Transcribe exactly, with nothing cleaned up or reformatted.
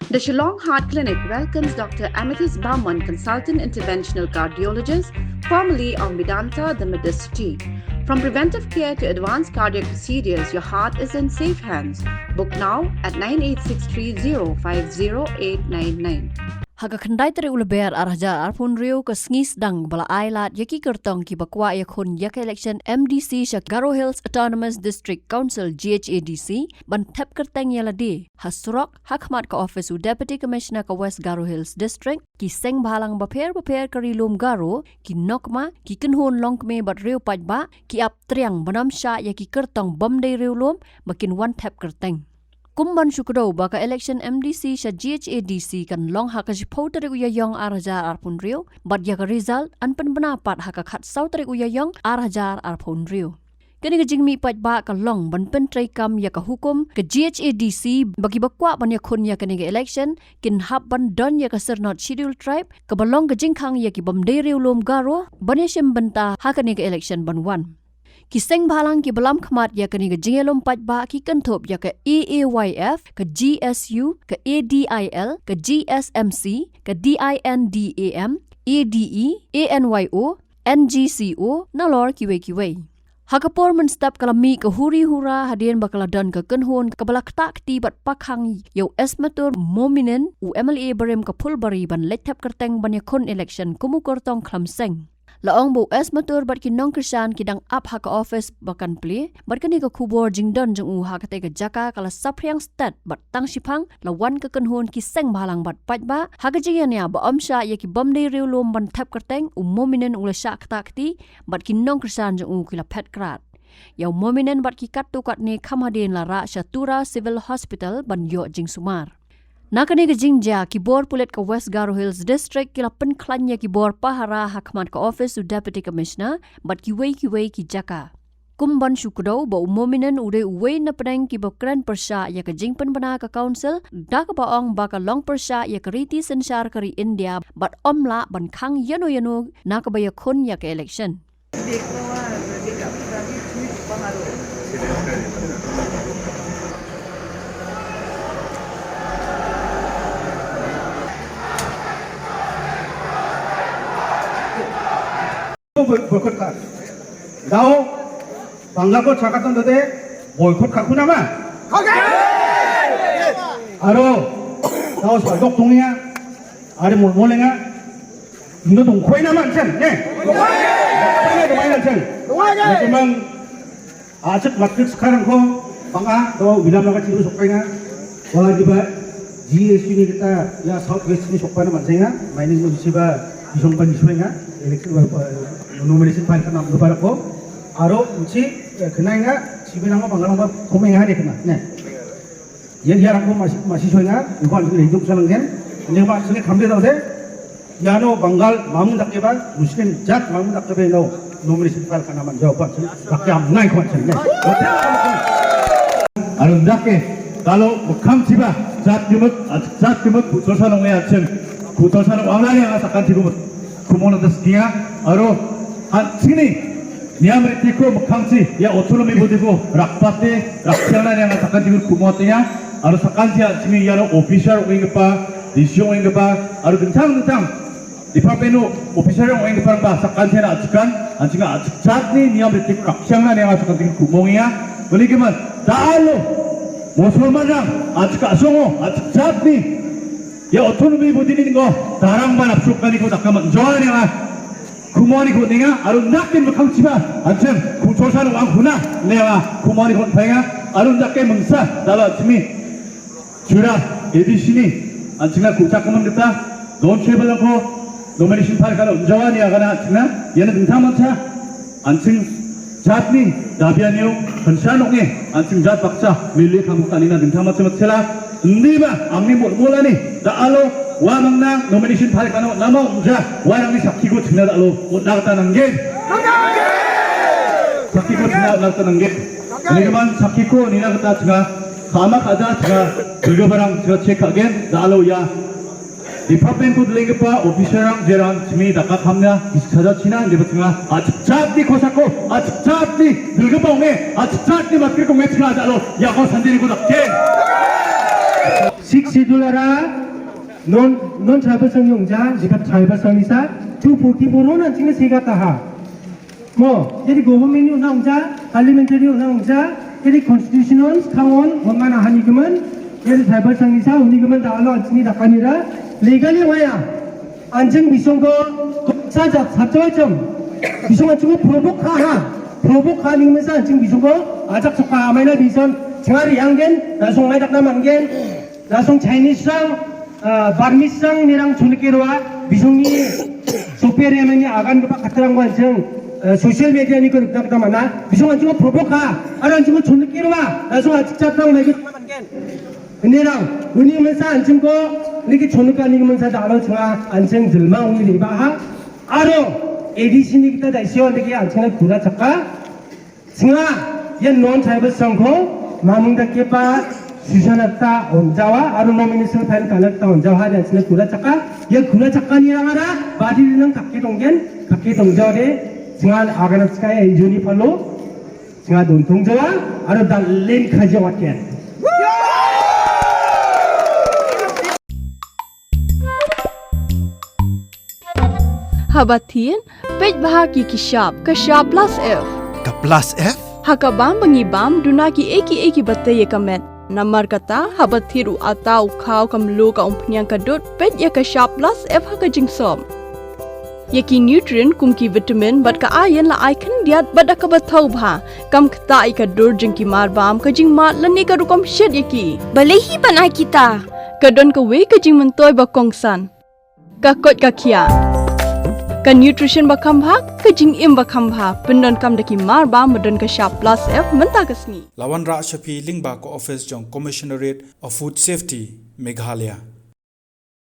The Shillong Heart Clinic welcomes Doctor Amethyst Barman, Consultant Interventional Cardiologist, formerly of Medanta, the Medicity. From preventive care to advanced cardiac procedures, your heart is in safe hands. Book now at nine eight six three zero five zero eight nine nine. Ha ka khyndai tarik u Lber ar hajar arphew hynriew, ka sngi sdang ba la ai lad ïa ki kyrtong kiba kwah ïakhun ïa ka election M D C sha Garo Hills Autonomous District Council, G H A D C, ban thep kyrteng ïa lade ha surok, ha khmat ka office u Deputy Commissioner ka West Garo Hills District. Ki seng bhalang bapher bapher ka Ri Lum Garo, ki nongkmie, ki kynhun longkmie bad riew paidbah ki ap triang ban ym shah ïa ki kyrtong bym dei riewlum ba kin wan thep kyrteng. Kum ban shu kdew ba ka election M D C sha G H A D C kan long ha ka shiphew tarik u Ïaïong ar hajar arphew hynriew, bad ïa ka result yn pynbna pat ha ka khatsaw tarik u Ïaïong ar hajar arphew hynriew. Kane ka jingmih paidbah ka long ban pyntreikam ïa ka hukum ka G H A D C ba kiba kwah ban ïakhun ïa kane ka election kin hap ban don ïa ka syrnod Scheduled Tribe kaba long ka jingkhang ïa ki bym dei riewlum Garo ban ïashim bynta ha kane ka election ban wan. Ki seng bhalang kiba lam khmat ïa kane ka jingïalum paidbah ki kynthup ïa ka A A Y F, ka G S U, ka A D I L, ka G S M C, ka D I N D A M, A D E, A N Y O, N G C O, nalor kiwei kiwei. Ha ka por mynstep ka la mih ka huri hura hadien ba ka la don ka kynhun kaba la ktah kti bad pakhang ïa u Esmatur Mominin, u M L A barim ka Phulbari, ban leit thep kyrteng ban ïakhun election kum u kyrtong khlem seng. La ong ba u Esmatur bad ki nongkyrshan ki dang ap ha ka office ba kan plie, bad kane ka khubor jingdon jong u ha katei ka jaka ka la saphriang stet bad tang shiphang la wan ka kynhun ki seng bhalang bad paidbah ha ka jingïania ba ym shah ïa ki bym dei riewlum ban thep kyrteng, u Mominin u la shah ktah kti bad ki nongkyrshan jong u ki la phet krad. Ïa u Mominin bad ki katto katne kham hadien la rah sha Tura Civil Hospital ban ïoh jingsumar. Na kane ka jingjia, ki bor pulit ka West Garo Hills District ki la pynkhlaiñ ïa ki bor pahara ha khmat ka office u Deputy Commissioner bad kiwei kiwei ki jaka. Kum ban shu kdew ba u Mominin u dei uwei na pdeng kiba kren pyrshah ïa ka jingpynbna ka council da kaba ong ba ka long pyrshah ïa ka riti synshar ka ri India bad ym lah ban khang ïano ïano na kaba ïakhun ïa ka election. Boycott kha. Dau, Bangla ko chakaton dote, boycott kha kuna ma. Aro, dau swadok tungya, are mol molenga, indo tung koi na man chen, ne? Koi na man chen. Kemang, Achik matrix sekarang ko, bang a, do bilam na ka chiru sok penga. Wala jiba, G S U ni kita, ya South West ni sok pana mansenga, mining mo jiba, isong pan iswenga, election, eh, nomination pan kana mudubara ko. Aro, uchi, eh, kenai nga, sibi nang ko, bang a, bang a, komeng hari kena, ne. Yen hiar aku masih, masih suai nga, ikhwan sini hidup senang kan. Ini mak sini kami tahu deh. Yano Bengal mamun tak keba, Muslim jat mamun tak keba no. Nomination file kana man jawab sini. Tak yang ngai ikhwan sini. Arun dake, kalau bekam siba, jat jumut, jat jumut, putosa nong ya chen. Putosa nong awla ya asakan jumut. Kumon atas kia, aro, han sini. Niam riti ko mkhang chi, ïa autonomy body ko, rakpate, rakchiang na ïa nga sakan chi ko kumot ïa, aro sakan chi ïa chini ïa ro officer ong ing pa, D C ong ing pa, aro gentang gentang. Department o officer ong ing pa ba sakan chi na achikan, anching achik chat ni niam riti ko rakchiang na ïa nga sakan chi ko kumong ïa, beli keman, dalo, Musulman rang, achik asongo, achik chat ni. Ïa autonomy body ni ngo, tarang ba napsuk kani ko takaman, join ïa nga. Kumoni ko ninga, arun nakin makam chiba, anchen, kutosa no ang kuna, newa, kumoni ko penga, arun dake mengsa, dala chimi, jura, A D C ni, anching na kutak kaman kita, don chebal ko, nomination file kana, jawa ni agana, anching na, yana dintang mancha, anching, jat ni, dabian yo, pensa nok ni, anching jat baksa, mili kamu kanina, dintang mancha, mancha la, Niba, angni mut mulani, da alo, wa mangna, nomination file kano, nama umja, wa nangni sakhi ko china da alo, mut na kata nangge. Sakhi ko china, na kata nangge. Ini kaman sakhi ko, nina kata china, kama kada china, juga barang china check again, da alo ya. Department ko dling pa, officer ang jerang, chimi daka kamna, is china, niba china, achik chat ni kosako, achik chat ni, juga pa unge, achik chat ni matkir ko nge china da alo, ya ko sandi ni ko da ke. Sixth Schedule ara non, non tribal sangni ong ja, jika tribal sangni sa, two forty-four hon an chingna sega taha. Mo, jadi government ni unang ja, parliamentary unang ja, jadi constitutional kangon, hongan ahani kemen, jadi tribal sangni sa, uni kemen da alo an chini dakani ra, legally waya. Anjing bisong ko, ko sa ja, sa choi chom. Bisong anjing ko probok ha ha. Probok ha ning mesa anjing bisong ko, ajak soka amai na bisong, chengari anggen, na song mai dak na manggen. Rasong Chinese rang, ah, Burmese rang ni rang chunike rwa, bisong ni superior ni agan kepa katrang wan jeng, ah, social media ni ko rikna kata mana, bisong anjing ko probok ha, aro anjing ko chunike rwa, rasong achik chat rang mai ko rikna mangen. Ini rang, uni mensa anjing ko, niki chunika niki mensa da alo chunga anjing jelma uni riba ha, aro A D C ni kita da isio niki anjing na kura chaka, Singa, ïa non tribal song ko, mamung da kepa, Susan Akta onjawa, aru nomination file kalak ta onjawa, dan singa kura chaka, ïa kura chaka ni rang ara, badi rinang kake tonggen, kake tongjawa de, singa agana chaka ïa injuni palo, singa don tongjawa, aru dan len khajawa ken. Haba thied, peit bha ki ki shap, ka shap plus F. Ka plus F? Ha ka bam ba ngi bam, duna ki ei ki ei ki ba tei ïa ka met. Namar kata, haba thied u ata, u khaw, ka mluh, ka umphniang, ka dud, peit ïa ka shap plus F ha ka jingsop. Ïa ki nutrient kum ki vitamin bad ka iron la ai khyndiat bad da kaba thaw bha. Kam ktah ïa ka dur jong ki mar bam, ka jingmad lane ka rukom shet ïa ki. Balei hi ban ai kita? Ka don kawei ka jingmyntoi ba kongsan. Ka koit ka khiah. Ka nutrition ba kham bha, ka jingim ba kham bha. Pyndonkam da ki mar bam ba don ka shap plus F mynta ka sngi. La wanrah sha phi lyngba ka office jong Commissionerate of Food Safety, Meghalaya.